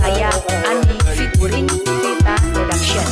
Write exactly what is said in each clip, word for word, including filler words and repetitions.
Ayah Andi featuring Vita Production.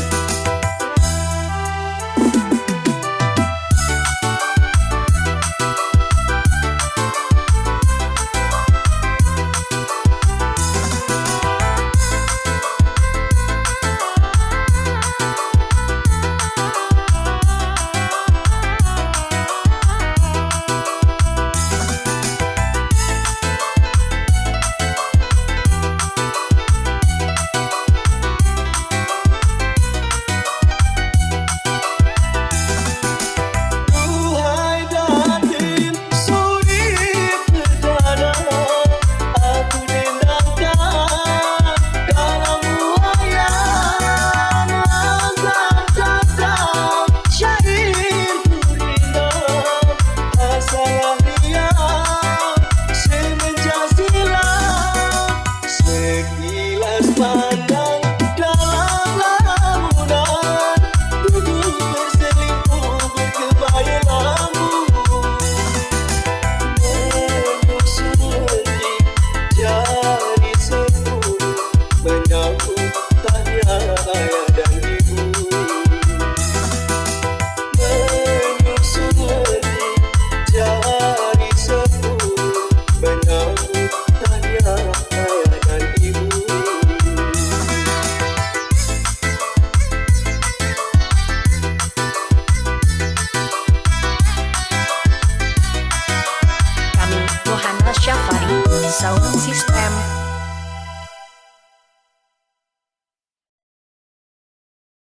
Duhai datin, suri perdana, aku dendangkan dalam wayang langgang kata syair ku rindang. Masalah riang semenjak silam, sekilas pandang dalam lamunan, duduk berselimut berkebaya lambu. Menyusul di jari sepuluh, menyambut tahniah ayah dan ibu. Menyusul di jari sepuluh, menyambut tahniah ayah dan ibu. Kami Yohana Syafari, Sound System.